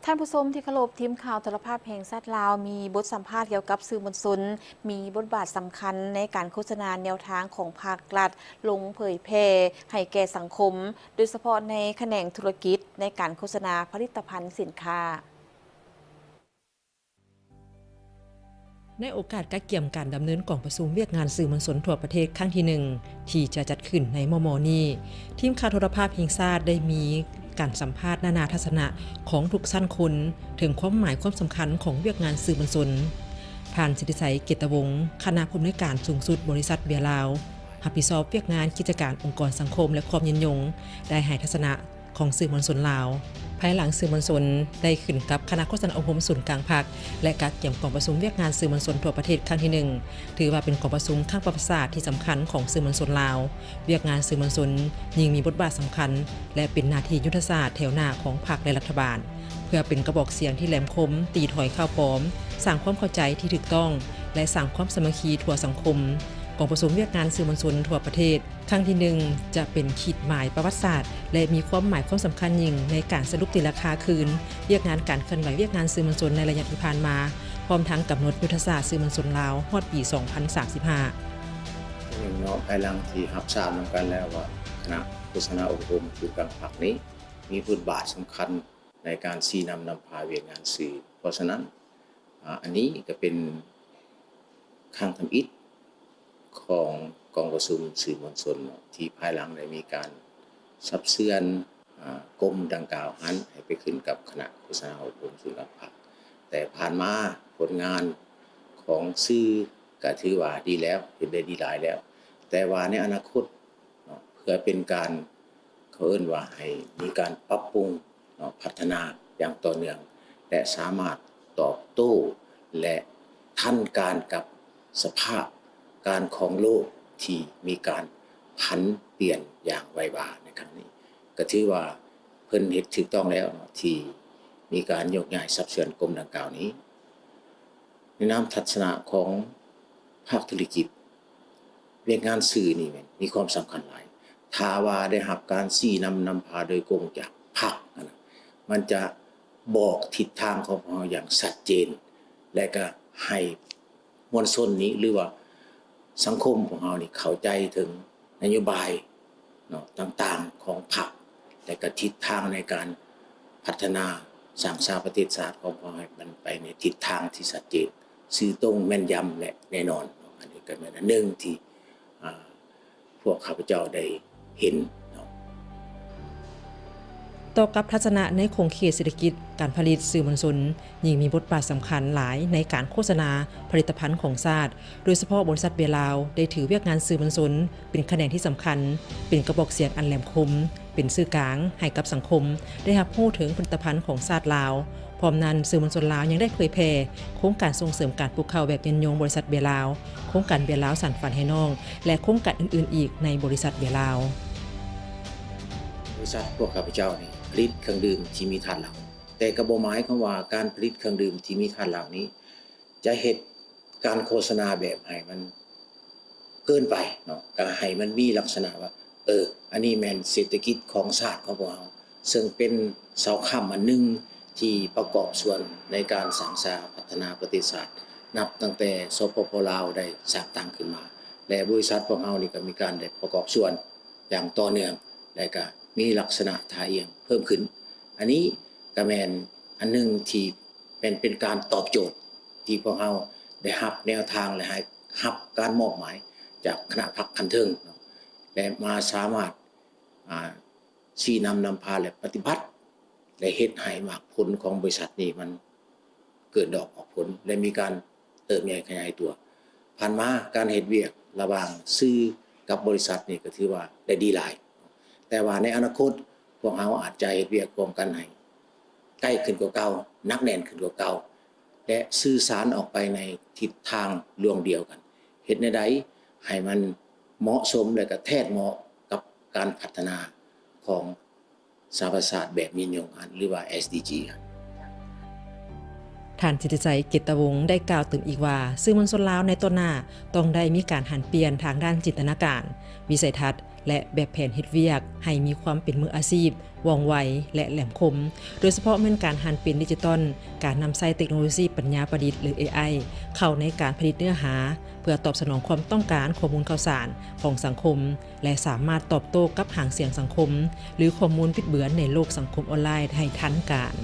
ທ່ານຜູ້ຊົມທີ່ເຄົາລົບ, ທີມຂ່າວໂທລະພາບແຫ່ງຊາດລາວ ມີບົດສຳພາດກ່ຽວກັບສື່ມວນຊົນ ມີບົດບາດສຳຄັນໃນການໂຄສະນາແນວທາງຂອງພັກລັດ ລົງເຜີຍແຜ່ໃຫ້ແກ່ສັງຄົມ, ໂດຍສະເພາະໃນຂະແໜງທຸລະກິດ ໃນການໂຄສະນາຜະລິດຕະພັນສິນຄ້າ. ໃນໂອກາດກະກຽມການດຳເນີນກອງປະຊຸມວຽກງານສື່ມວນຊົນທົ່ວປະເທດຄັ້ງທີໜຶ່ງ ທີ່ຈະຈັດຂຶ້ນໃນມໍ່ໆນີ້, ທີມຂ່າວໂທລະພາບແຫ່ງຊາດໄດ້ມີການສຳພາດນານາທັດສະນະຂອງທຸກຊັ້ນຄົນ ເຖິງຄວາມໝາຍຄວາມສຳຄັນຂອງວຽກງານສື່ມວນຊົນ. ທ່ານ ສິດທິໄຊ ເກດຕະວົງ ຄະນະຜູ້ອຳນວຍການສູງສຸດບໍລິສັດເບຍລາວ ຮັບຜິດຊອບວຽກງານກິດຈະການອົງກອນສັງຄົມ ແລະ ຄວາມຍືນຍົງ ໄດ້ໃຫ້ທັດສະນະ ຂອງສື່ມວນຊົນລາວ. ພາຍຫຼັງສື່ມວນຊົນໄດ້ຂຶ້ນກັບຄະນະໂຄສະນາອົບຮົມສູນກາງພັກ ແລະ ກະກຽມກອງປະຊຸມວຽກງານສື່ມວນຊົນທົ່ວປະເທດຄັ້ງທີໜຶ່ງ ຖືວ່າເປັນກອງປະຊຸມຄັ້ງປະຫວັດສາດທີ່ສຳຄັນຂອງສື່ມວນຊົນລາວ. ວຽກງານສື່ມວນຊົນຍິ່ງມີບົດບາດສຳຄັນ ແລະ ເປັນໜ້າທີ່ຍຸດທະສາດແຖວໜ້າຂອງພັກ ແລະ ລັດຖະບານ ເພື່ອເປັນກະບອກສຽງທີ່ແຫຼມຄົມ, ຕີຖອຍຂ່າວປອມ, ສ້າງຄວາມເຂົ້າໃຈທີ່ຖືກຕ້ອງ ແລະ ສ້າງຄວາມສາມັກຄີທົ່ວສັງຄົມ. ກອງປະຊຸມວຽກງານສື່ມວນຊົນທົ່ວປະເທດ ຄັ້ງທີໜຶ່ງ ຈະເປັນຂີດໝາຍປະຫວັດສາດ ແລະ ມີຄວາມໝາຍຄວາມສຳຄັນຍິ່ງໃນການສະຫຼຸບຕີລາຄາຄືນວຽກງານການເຄື່ອນໄຫວວຽກງານສື່ມວນຊົນໃນໄລຍະທີ່ຜ່ານມາ, ພ້ອມທັງກຳນົດຍຸດທະສາດສື່ມວນຊົນລາວຮອດປີສອງພັນສາມສິບຫ້າ. ທີໜຶ່ງເນາະ, ພາຍຫຼັງທີ່ຮັບຊາບນຳກັນແລ້ວວ່າ ຄະນະໂຄສະນາອົບຮົມສູນກາງພັກນີ້ ມີບົດບາດສຳຄັນໃນການຊີ້ນຳນຳພາວຽກງານສື່. ເພາະສະນັ້ນ ອາ ອັນນີ້ກໍເປັນຄັ້ງທຳອິດ ຂອງກອງປະຊຸມສື່ມວນຊົນເນາະ ທີ່ພາຍຫຼັງໄດ້ມີການສັບເຊືອນ ອາ ກົມດັ່ງກ່າວຫັ້ນໃຫ້ໄປຂຶ້ນກັບຄະນະໂຄສະນາອົບຮົມສູນກາງພັກ. ແຕ່ຜ່ານມາຜົນງານຂອງສື່ກໍຖືວ່າດີແລ້ວ, ເຮັດໄດ້ດີຫຼາຍແລ້ວ, ແຕ່ວ່າໃນອະນາຄົດເນາະ ເພື່ອເປັນການ ເຂົາເອີ້ນວ່າໃຫ້ມີການປັບປຸງເນາະ ພັດທະນາຢ່າງຕໍ່ເນື່ອງ ແລະ ສາມາດຕອບໂຕ້ ແລະ ທັນການກັບສະພາບການຂອງໂລກທີ່ມີການຜັນປ່ຽນຢ່າງໄວວາໃນຄັ້ງນີ້ ກໍຖືວ່າເພິ່ນເຮັດຖືກຕ້ອງແລ້ວເນາະ ທີ່ມີການໂຍກຍ້າຍສັບເຊືອນກົມດັ່ງກ່າວນີ້. ໃນນາມທັດສະນະຂອງພາກທຸລະກິດ, ວຽກງານສື່ນີ້ແມ່ນມີຄວາມສຳຄັນຫຼາຍ. ຖ້າວ່າໄດ້ຮັບການຊີ້ນຳນຳພາໂດຍກົງຈາກພັກຫັ້ນນະ, ມັນຈະບອກທິດທາງຂອງພວກເຮົາຢ່າງຊັດເຈນ ແລະ ກະໃຫ້ມວນຊົນນີ້ ຫຼືວ່າສັງຄົມຂອງເຮົານີ້ເຂົ້າໃຈເຖິງ ນະໂຍບາຍເນາະ ຕ່າງໆຂອງພັກ ແລະ ກະທິດທາງໃນການພັດທະນາສ້າງສາປະເທດຊາດຂອງພວກເຮົາໃຫ້ມັນໄປໃນທິດທາງທີ່ຊັດເຈນ, ຊື່ຕົງ, ແມ່ນຢຳ ແລະ ແນ່ນອນເນາະ. ອັນນີ້ກໍແມ່ນອັນໜຶ່ງທີ່ ອາ ພວກຂ້າພະເຈົ້າໄດ້ເຫັນເນາະ. ຕໍ່ກັບທັດສະນະໃນຂົງເຂດເສດຖະກິດການຜະລິດ, ສື່ມວນຊົນ ຍິ່ງມີບົດບາດສຳຄັນຫຼາຍໃນການໂຄສະນາຜະລິດຕະພັນຂອງຊາດ, ໂດຍສະເພາະບໍລິສັດເບຍລາວໄດ້ຖືວຽກງານສື່ມວນຊົນເປັນຂະແໜງທີ່ສຳຄັນ, ເປັນກະບອກສຽງອັນແຫຼມຄົມ, ເປັນສື່ກາງໃຫ້ກັບສັງຄົມໄດ້ຮັບຮູ້ເຖິງຜະລິດຕະພັນຂອງຊາດລາວ. ພ້ອມນັ້ນ, ສື່ມວນຊົນລາວຍັງໄດ້ເຜີຍແຜ່ໂຄງການສົ່ງເສີມການປູກເຂົ້າແບບຍືນຍົງບໍລິສັດເບຍລາວ, ໂຄງການເບຍລາວສານຝັນໃຫ້ນ້ອງ ແລະ ໂຄງການອື່ນໆອີກໃນບໍລິສັດເບຍລາວ. ບໍລິສັດພວກຂ້າພະເຈົ້ານີ້ຜະລິດເຄື່ອງດື່ມທີ່ມີທາດເຫຼົ້າ, ແຕ່ກໍບໍ່ໝາຍຄວາມວ່າການຜະລິດເຄື່ອງດື່ມທີ່ມີທາດເຫຼົ້ານີ້ ຈະເຮັດການໂຄສະນາແບບໃຫ້ມັນເກີນໄປເນາະ, ກໍໃຫ້ມັນມີລັກສະນະວ່າ ເອີ ອັນນີ້ແມ່ນເສດຖະກິດຂອງຊາດຂອງພວກເຮົາ, ເຊິ່ງເປັນເສົາຄ້ຳອັນໜຶ່ງທີ່ປະກອບສ່ວນໃນການສ້າງສາພັດທະນາປະເທດຊາດ ນັບຕັ້ງແຕ່ ສປປ ລາວ ໄດ້ສ້າງຕັ້ງຂຶ້ນມາ ແລະ ບໍລິສັດພວກເຮົານີ້ກໍມີການໄດ້ປະກອບສ່ວນຢ່າງຕໍ່ເນື່ອງ ແລະ ກໍມີລັກສະນະທ່າອ່ຽງເພີ່ມຂຶ້ນ. ອັນນີ້ກໍແມ່ນອັນໜຶ່ງທີ່ ແມ່ນເປັນການຕອບໂຈດທີ່ພວກເຮົາໄດ້ຮັບແນວທາງ ແລະ ໃຫ້ຮັບການມອບໝາຍຈາກຄະນະພັກຂັ້ນເທິງເນາະ ແລະ ມາສາມາດ ອາ ຊີ້ນຳນຳພາ ແລະ ປະຕິບັດ ແລະ ເຮັດໃຫ້ໝາກຜົນຂອງບໍລິສັດນີ້ມັນເກີດດອກອອກຜົນ ແລະ ມີການເຕີບໃຫຍ່ຂະຫຍາຍຕົວ. ຜ່ານມາການເຮັດວຽກລະຫວ່າງສື່ກັບບໍລິສັດນີ້ກໍຖືວ່າໄດ້ດີຫຼາຍ, ແຕ່ວ່າໃນອະນາຄົດ ພວກເຮົາອາດຈະເຮັດວຽກຮ່ວມກັນໃຫ້ໃກ້ຂຶ້ນກວ່າເກົ່າ, ໜັກແໜ້ນຂຶ້ນກວ່າເກົ່າ ແລະ ສື່ສານອອກໄປໃນທິດທາງລວງດຽວກັນ, ເຮັດແນວໃດໃຫ້ມັນເໝາະສົມ ແລະ ກະແທດເໝາະກັບການພັດທະນາຂອງສະຫະປະຊາຊາດແບບຍືນຍົງຫັ້ນ ຫຼືວ່າ ເອສດີຈີ ຫັ້ນ. ທ່ານ ສິດທິໄຊ ເກດຕະວົງ ໄດ້ກ່າວຕື່ມອີກວ່າ ສື່ມວນຊົນລາວໃນຕໍ່ໜ້າຕ້ອງໄດ້ມີການຫັນປ່ຽນທາງດ້ານຈິນຕະນາການ, ວິໄສທັດ ແລະ ແບບແຜນເຮັດວຽກໃຫ້ມີຄວາມເປັນມືອາຊີບ, ວ່ອງໄວ ແລະ ແຫຼມຄົມ, ໂດຍສະເພາະແມ່ນການຫັນເປັນດິຈິຕອນ, ການນຳໃຊ້ເຕັກໂນໂລຊີປັນຍາປະດິດ ຫຼື ເອໄອ ເຂົ້າໃນການຜະລິດເນື້ອຫາ ເພື່ອຕອບສະໜອງຄວາມຕ້ອງການຂໍ້ມູນຂ່າວສານຂອງສັງຄົມ ແລະ ສາມາດຕອບໂຕ້ກັບຫາງສຽງສັງຄົມ ຫຼື ຂໍ້ມູນບິດເບືອນໃນໂລກສັງຄົມອອນລາຍໄດ້ທັນການ.